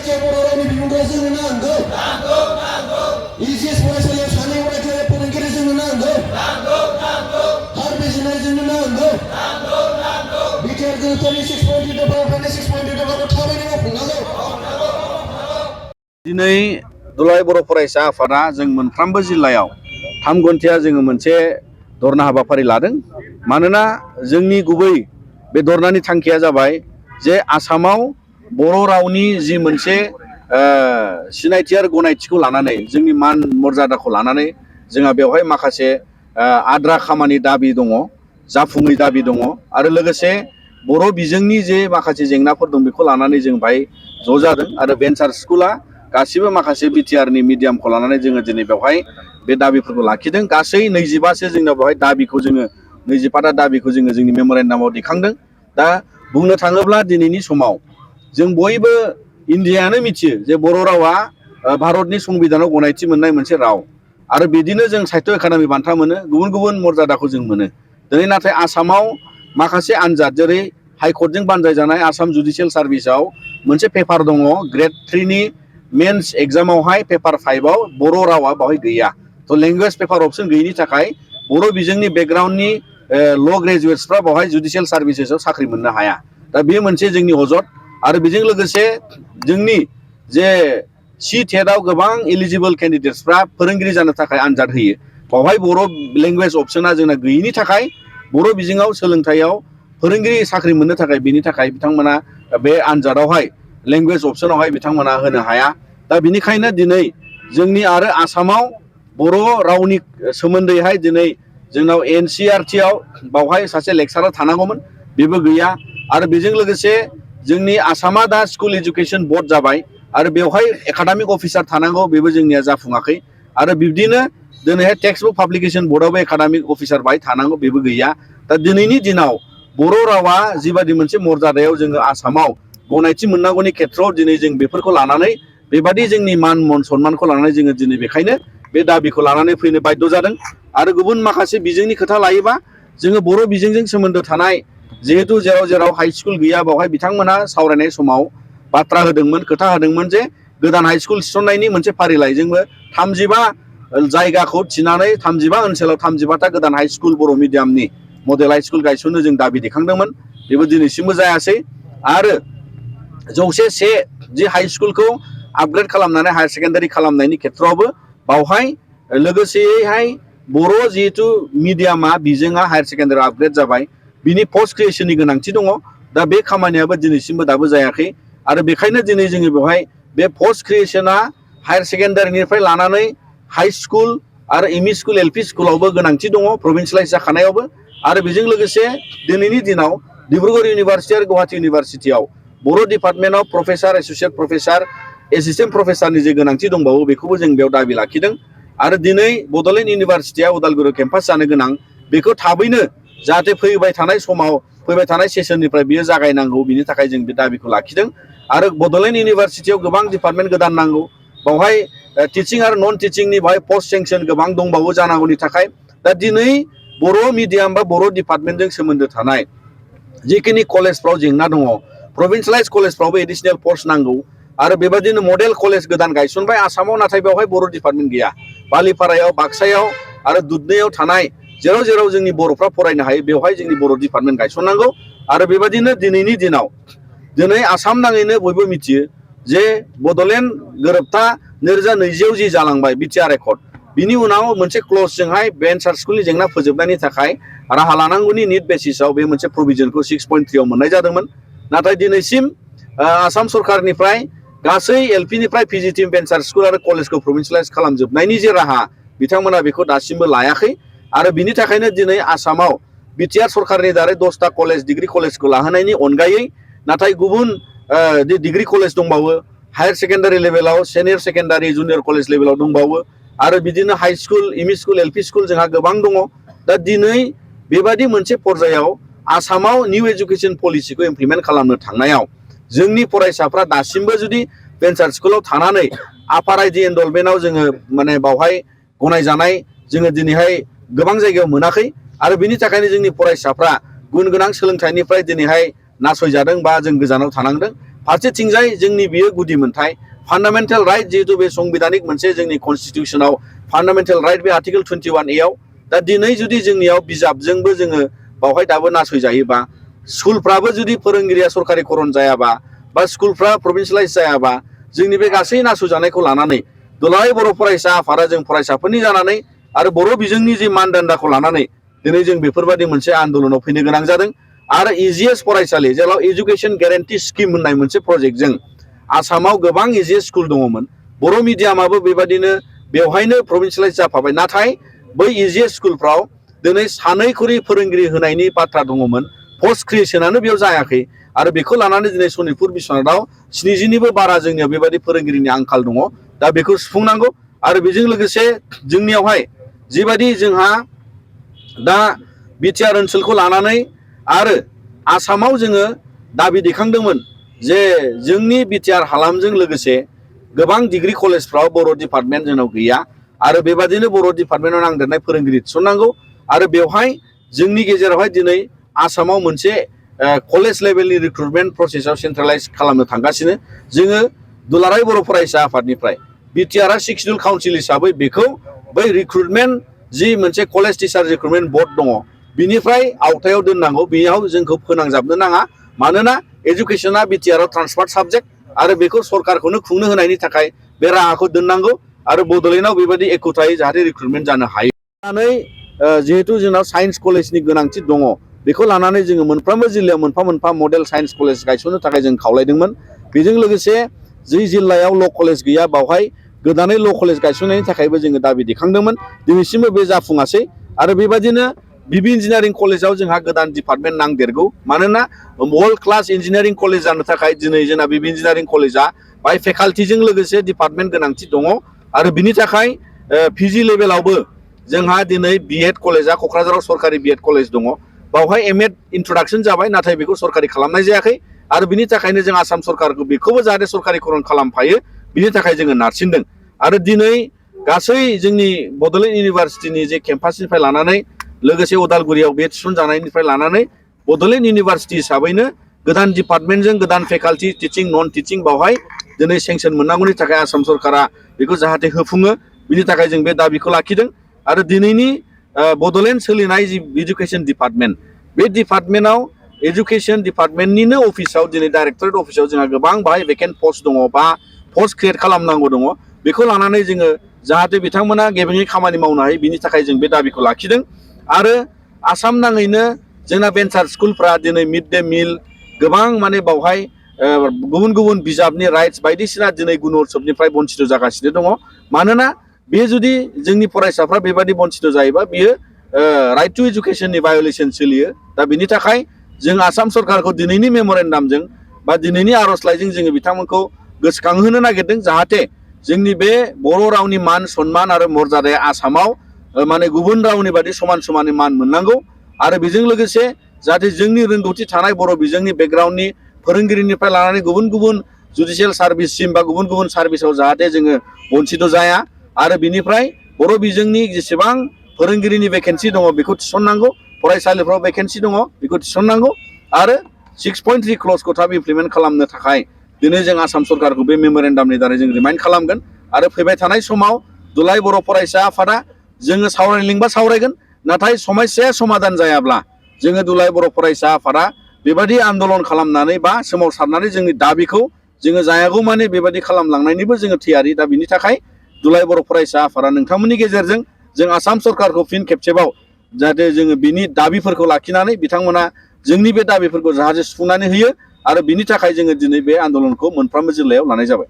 फरायसालियाव बर' रावनि बिबुंथि जोंनो नांगौ। ECS फरायसालियाव सानै अरायथा फोरोंगिरि जोंनो नांगौ। हार बिजिरनाय जोंनो नांगौ। बिटिआर जों 26.2 डेभेलपमेन्ट 26.2 डेभेलपमेन्ट थाबैनो मावफुंनांगौ। दिनै दुलाराय बर' फरायसा आफादा जों मोनफ्रोमबो जिल्लायाव 3 घन्टाया जोङो मोनसे धरना हाबाफारि लादों। मानोना जोंनि गुबै बे धरनानि थांखिया जाबाय जे आसामाव बर' रावनि जि मोनसे सिनायथि आरो गनायथिखौ लानानै जोंनि मान मर्यादाखौ लानानै जोंहा बेवहाय माखासे आद्रा खामानि दाबि दङ, जाफुङै दाबि दङ आरो लोगोसे बर' बिजोंनि जे माखासे जेंनाफोर दं बेखौ लानानै जों बाहाय ज' जादों आरो भेन्सार स्कुला गासिबो माखासे बिटिआरनि मिडियामखौ लानानै जोङो दिनै बेवहाय बे दाबिफोरखौ लाखिदों। गासै 25सो जोंनाव बेवहाय दाबिखौ जोङो 25टा दाबिखौ जोङो जोंनि मेम'रेन्डामाव दिखांदों। दा बुंनो थाङोब्ला दिनैनि समाव जों बयबो इन्डियानो मिथियो जे बर' रावा भारतनि संबिधानाव गनायथि मोननाय मोनसे राव आरो बिदिनो जों साहित्य एकाडेमि बान्था मोनो, गुबुन गुबुन मर्यादाखौ जों मोनो। दिनै नाथाय आसामाव माखासे आनजाद जेरै हाइकर्टजों बानजायजानाय आसाम जुडिसियेल सार्भिसाव मोनसे पेपार दङ ग्रेड 3नि मेन्स एग्जामावहाय पेपार 5आव बर' रावा बावहाय गैया। थ' लेंगुवेज पेपार अप्सन गैयिनि थाखाय बर' बिजोंनि बेकग्राउन्डनि ल' ग्रेजुवेट्सफ्रा बावहाय जुडिसियेल सार्भिसेसाव साख्रि मोननो हाया। दा बे मोनसे जोंनि अजद आरो बेजों लोगोसे जोंनि जे टेटआव गोबां एलिजिबोल केन्डिडेट्सफ्रा फोरोंगिरि जानो थाखाय आनजाद होयो। बावहाय बर' लेंगुवेज अप्सना जोंना गैयिनि थाखाय बर' बिजोङाव सोलोंथाइयाव फोरोंगिरि साख्रि मोननो थाखाय बिनि थाखाय बिथांमोना बे आनजादावहाय लेंगुवेज अप्सनावहाय बिथांमोना होनो हाया। दा बिनिखायनो दिनै जोंनि आरो आसामाव बर' रावनि सोमोन्दैहाय दिनै जोंनाव NCERTआव बावहाय सासे लेक्सारार थानांगौमोन, बेबो गैया। आरो बेजों लोगोसे जोंनि आसामा दा स्कुल एजुकेसन बर्ड जाबाय आरो बेवहाय एकाडेमिक अफिसार थानांगौ, बेबो जोंनिया जाफुङाखै। आरो बिब्दिनो दिनैहाय टेक्सट बुक पाब्लिकेसन बर्डआवबो एकाडेमिक अफिसार बाहाय थानांगौ, बेबो गैया। दा दिनैनि दिनाव बर' रावा जिबादि मोनसे मर्यादायाव जोङो आसामाव गनायथि मोननांगौनि खेथ्रआव दिनै जों बेफोरखौ लानानै बेबादि जोंनि मान सन्मानखौ लानानै जोङो दिनै बेखायनो बे दाबिखौ लानानै फैनो बाध्य जादों। आरो गुबुन माखासे बिजोंनि खोथा लायोबा जोङो बर' बिजोंजों सोमोन्दो थानाय जिहेतु जेराव हाइ स्कुल गैया बावहाय बिथांमोना सावरायनाय समाव बाथ्रा होदोंमोन, खोथा होदोंमोन जे गोदान हाइ स्कुल थिसननायनि मोनसे फारिलाइजोंबो 35 जायगाखौ थिनानै 35 ओनसोलाव 35टा गोदान हाइ स्कुल बर' मिडियामनि मडेल हाइ स्कुल गायसननो जों दाबि दैखांदोंमोन, बेबो दिनैसिमबो जायासै। आरो 101 जि हाइ स्कुलखौ आपग्रेड खालामनानै हायार सेकेन्डारि खालामनायनि खेथ्रआवबो बावहाय लोगोसेयैहाय बर' जिहेथु मिडियामा बिजोङा हायार सेकेन्डारि आपग्रेड जाबाय, बिनि पस्ट क्रिएसननि गोनांथि दङ। दा बे खामानियाबो दिनैसिमबो दाबो जायाखै आरो बेखायनो दिनै जोङो बेवहाय बे पस्ट क्रिएसना हायार सेकेन्डारिनिफ्राय लानानै हाइ स्कुल आरो एमइ स्कुल एलपि स्कुलावबो गोनांथि दङ, प्रभिन्सियेलाइज जाखानायावबो। आरो बेजों लोगोसे दिनैनि दिनाव डिब्रुगड़ इउनिभारसिटि आरो गुवाहाटि इउनिभारसिटियाव बर' डिपार्टमेन्टआव प्रफेसार, एस'सियेट प्रफेसार, एसिस्टेन्ट प्रफेसारनि जे गोनांथि दंबावो बेखौबो जों बेयाव दाबि लाखिदों। आरो दिनै बड'लेण्ड इउनिभारसिटिया उदालगुरियाव केम्पास जानो गोनां, बेखौ थाबैनो जाहाथे फैबाय थानाय समाव फैबाय थानाय सेसननिफ्राय बियो जागायनांगौ, बिनि थाखाय जों बे दाबिखौ लाखिदों। आरो बड'लेण्ड इउनिभारसिटियाव गोबां डिपार्टमेन्ट गोदान नांगौ, बावहाय टिचिं आरो नन टिचिंनि बावहाय पस्ट सेंसन गोबां दंबावो जानांगौनि थाखाय। दा दिनै बर' मिडियाम बा बर' डिपार्टमेन्टजों सोमोन्दो थानाय जिखिनि कलेजफ्राव जेंना दङ, प्रभिन्सियेलाइज कलेजफ्रावबो एडिसनेल पस्ट नांगौ। आरो बेबायदिनो मडेल कलेज गोदान गायसनबाय आसामाव, नाथाय बेवहाय बर' डिपार्टमेन्ट गैया। बालिपारायाव, बाक्सायाव आरो दुधनैयाव थानाय जेराव जोंनि बर'फ्रा फरायनो हायो बेवहाय जोंनि बर' डिपार्टमेन्ट गायसननांगौ। आरो बेबायदिनो दिनैनि दिनाव दिनै आसाम नाङैनो बयबो मिथियो जे बड'लेण्ड गोरोबथा 2020आव जि जालांबाय बिटिआर एकर्ड, बिनि उनाव मोनसे क्लजजोंहाय भेन्सार स्कुलनि जेंना फोजोबनायनि थाखाय राहा लानांगौनि निड बेसिसआव बे मोनसे प्रभिजनखौ 6.3आव मोननाय जादोंमोन। नाथाय दिनैसिम आसाम सरकारनिफ्राय गासै एलपिनिफ्राय पिजिटिम भेन्सार स्कुल आरो कलेजखौ प्रभिन्सियेलाइज खालामजोबनायनि जे राहा बिथांमोना बेखौ दासिमबो लायाखै। आरो बिनि थाखायनो दिनै आसामाव बिटिआर सरकारनि दारै 10टा कलेज, डिग्री कलेजखौ लाहोनायनि अनगायै नाथाय गुबुन डिग्री कलेज दंबावो, हायार सेकेन्डारि लेभेलाव, सिनियर सेकेन्डारि, जुनियर कलेज लेभेलाव दंबावो। आरो बिदिनो high school, ME school, LP school जोंहा गोबां दङ। दा दिनै बेबादि मोनसे पर्यायाव आसामाव निउ एजुकेसन पलिसिखौ इमप्लिमेन्ट खालामनो थांनायाव जोंनि फरायसाफ्रा दासिमबो जुदि भेन्सार स्कुलाव थानानै आपार आइडि एनरलमेन्टआव जोङो माने बावहाय गनायजानाय जोङो दिनैहाय गोबां जायगायाव मोनाखै। आरो बिनि थाखायनो जोंनि फरायसाफ्रा गुन गोनां सोलोंथाइनिफ्राय दिनैहाय नासयजादों बा जों गोजानाव थानांदों। फारसेथिंजाय जोंनि बियो गुदि मोनथाय फान्डामेन्टेल राइट जिहेतु बे संबिधानिक मोनसे जोंनि कनस्टिटिउसनाव फान्डामेन्टेल राइट बे आर्टिकेल 21A दा दिनै जुदि जोंनियाव बिजाबजोंबो जोङो बावहाय दाबो नासयजायोबा स्कुलफ्राबो जुदि फोरोंगिरिया सरकारिकरन जायाबा बा स्कुलफ्रा प्रभिन्सियेलाइज जायाबा जोंनि बे गासै नासयजानायखौ लानानै दुलाराय बर' फरायसा आफादा जों फरायसाफोरनि जानानै आरो बर' बिजोंनि जि मानदान्दाखौ लानानै दिनै जों बेफोरबायदि मोनसे आन्दोलनाव फैनो गोनां जादों आरो EGS फरायसालि जेराव एजुकेशन ग्यारेन्टि स्किम होननाय मोनसे प्रजेक्टजों आसामाव गोबां EGS स्कुल दङमोन बर' मिडियामाबो बेबायदिनो बेवहायनो प्रभिन्सियेलाइज जाफाबाय नाथाय बै EGS स्कुलफ्राव दिनै सानै फोरोंगिरि होनायनि बाथ्रा दङमोन पस्ट क्रिएशनानो बेयाव जायाखै आरो बेखौ लानानै दिनै सनितपुर बिश्वनाथाव 70निबो बारा जोंनियाव बेबायदि फोरोंगिरिनि आंखाल दङ दा बेखौ सुफुंनांगौ आरो बेजों लोगोसे जोंनियावहाय जिबायदि जोंहा दा बिटिआर ओनसोलखौ लानानै आरो आसामाव जोङो दाबि दैखांदोंमोन जे जोंनि बिटिआर हालामजों लोगोसे गोबां डिग्री कलेजफ्राव बर' डिपार्टमेन्ट जोंनाव गैया आरो बेबादिनो बर' डिपार्टमेन्टआव नांदेरनाय फोरोंगिरि थिसननांगौ आरो बेवहाय जोंनि गेजेरावहाय दिनै आसामाव मोनसे कलेज लेभेलनि रिक्रुटमेन्ट प्रसेसआव सेन्ट्रेलाइज खालामनो थांगासिनो जोङो दुलाराय बर' फरायसा आफादनिफ्राय बिटिआरआ सिक्सडुल काउन्सिल हिसाबै बेखौ बै रिक्रुटमेन्ट जि मोनसे कलेज टिचार रिक्रुटमेन्ट बर्ड दङ बिनिफ्राय आवथायाव दोननांगौ बेयाव जोंखौ फोनांजाबनो नाङा मानोना एजुकेशना बिटिआरआव ट्रान्सफार्ड साबजेक्ट आरो बेखौ सरकारखौनो खुंनो होनायनि थाखाय बे राहाखौ दोननांगौ आरो बड'लेण्डआव बेबायदि एखुथायै जाहाथे रिक्रुटमेन्ट जानो हायो जिहेतु जोंनाव साइन्स कलेजनि गोनांथि दङ बेखौ लानानै जोङो मोनफ्रोमबो जिल्लायाव मोनफा मोनफा मडेल साइन्स कलेज गायसननो थाखाय जों खावलायदोंमोन बेजों लोगोसे जि जिल्लायाव ल' कलेज गैया बावहाय गोदानै ल' कलेज गायसननायनि थाखायबो जोङो दाबि दैखांदोंमोन दिनैसिमबो बे जाफुङासै आरो बेबायदिनो बिबि इन्जिनियारिं कलेजाव जोंहा गोदान डिपार्टमेन्ट नांदेरगौ मानोना वर्ल्ड क्लास इन्जिनियारिं कलेज जानो थाखाय दिनै जोंना बिबि इन्जिनियारिं कलेजा बाय फेकाल्टिजों लोगोसे डिपार्टमेन्ट गोनांथि दङ आरो बिनि थाखाय पिजि लेभेलावबो जोंहा दिनै बिएड कलेजा क'क्राझाराव सरकारि बिएड कलेज दङ बावहाय एमएड इन्ट्रडाक्सन जाबाय नाथाय बेखौ सरकारि खालामनाय जायाखै आरो बिनि थाखायनो जों आसाम सरकारखौ बेखौबो जाहाथे सरकारिकरन खालामफायो बिनि थाखाय जोङो नारसिनदों आरो दिनै गासै जोंनि बड'लेण्ड इउनिभारसिटिनि जे केम्पासनिफ्राय लानानै लोगोसे उदालगुरियाव बे थिसनजानायनिफ्राय लानानै बड'लेण्ड इउनिभारसिटि हिसाबैनो गोदान डिपार्टमेन्टजों गोदान फेकाल्टि टिचिं नन टिचिं बावहाय दिनै सेंसन मोननांगौनि थाखाय आसाम सरकारा बेखौ जाहाथे होफुङो बिनि थाखाय जों बे दाबिखौ लाखिदों आरो दिनैनि बड'लेण्ड सोलिनाय जि इडुकेसन डिपार्टमेन्ट बे डिपार्टमेन्टआव एजुकेशन डिपार्टमेन्टनिनो अफिसाव दिनै डाइरेक्टरेट अफिसाव जोंहा गोबां बाहाय भेकेन्ट पस्ट दङ बा पस्ट क्रिएट खालामनांगौ दङ बेखौ लानानै जोङो जाहाथे बिथांमोना गेबेङै खामानि मावनो हायो बिनि थाखाय जों बे दाबिखौ लाखिदों आरो आसाम नाङैनो जोंना भेन्सार स्कुलफ्रा दिनै मिड डे मिल गोबां माने बावहाय गुबुन गुबुन बिजाबनि राइट्स बायदिसिना दिनै गुनउत्सबनिफ्राय बन्सित जागासिनो दङ मानोना बे जुदि जोंनि फरायसाफ्रा बेबादि बन्सित जायोबा बियो राइट टु एजुकेशननि भायलेसन सोलियो दा बिनि थाखाय जों आसाम सरकारखौ दिनैनि मेमरेन्डामजों बा दिनैनि आर'जलाइजों जोङो बिथांमोनखौ गोसोखांहोनो नागिरदों जाहाथे जोंनि बे बर' रावनि मान सन्मान आरो मर्यादाया आसामाव माने गुबुन रावनि बादि समान समानै मान मोननांगौ आरो बेजों लोगोसे जाहाथे जोंनि रोंगौथि थानाय बर' बिजोंनि बेकग्राउन्डनि फोरोंगिरिनिफ्राय लानानै गुबुन गुबुन जुडिसियेल सार्भिससिम बा गुबुन गुबुन सार्भिसाव जाहाथे जोङो बन्सित जाया आरो बिनिफ्राय बर' बिजोंनि जेसेबां फोरोंगिरिनि भेकेन्सि दङ बेखौ थिसननांगौ फरायसालिफ्राव भेकेन्सि दङ बेखौ थिसननांगौ आरो 6.3 क्लजखौ थाब इमप्लिमेन्ट खालामनो थाखाय दिनै जों आसाम सरकारखौ बे मेमरेन्डामनि दारै जों रिमाइन्ड खालामगोन आरो फैबाय थानाय समाव दुलाराय बर' फरायसा आफादा जोङो सावरायनो लिंबा सावरायगोन नाथाय समस्याया समाधान जायाब्ला जोङो दुलाराय बर' फरायसा आफादा बेबायदि आन्दलन खालामनानै बा सोमावसारनानै जोंनि दाबिखौ जोङो जायागौमानि बेबायदि खालामलांनायनिबो जोङो थियारि दा बिनि थाखाय दुलाराय बर' फरायसा आफादा नोंथांमोननि गेजेरजों जों आसाम सरकारखौ फिन खेबसेबाव जाहाथे जोङो बिनि दाबिफोरखौ लाखिनानै बिथांमोना जोंनि बे दाबिफोरखौ जाहाथे सुफुंनानै होयो आरो बिनि थाखाय जोङो दिनै बे आन्दलनखौ मोनफ्रोमबो जिल्लायाव लानाय जाबाय।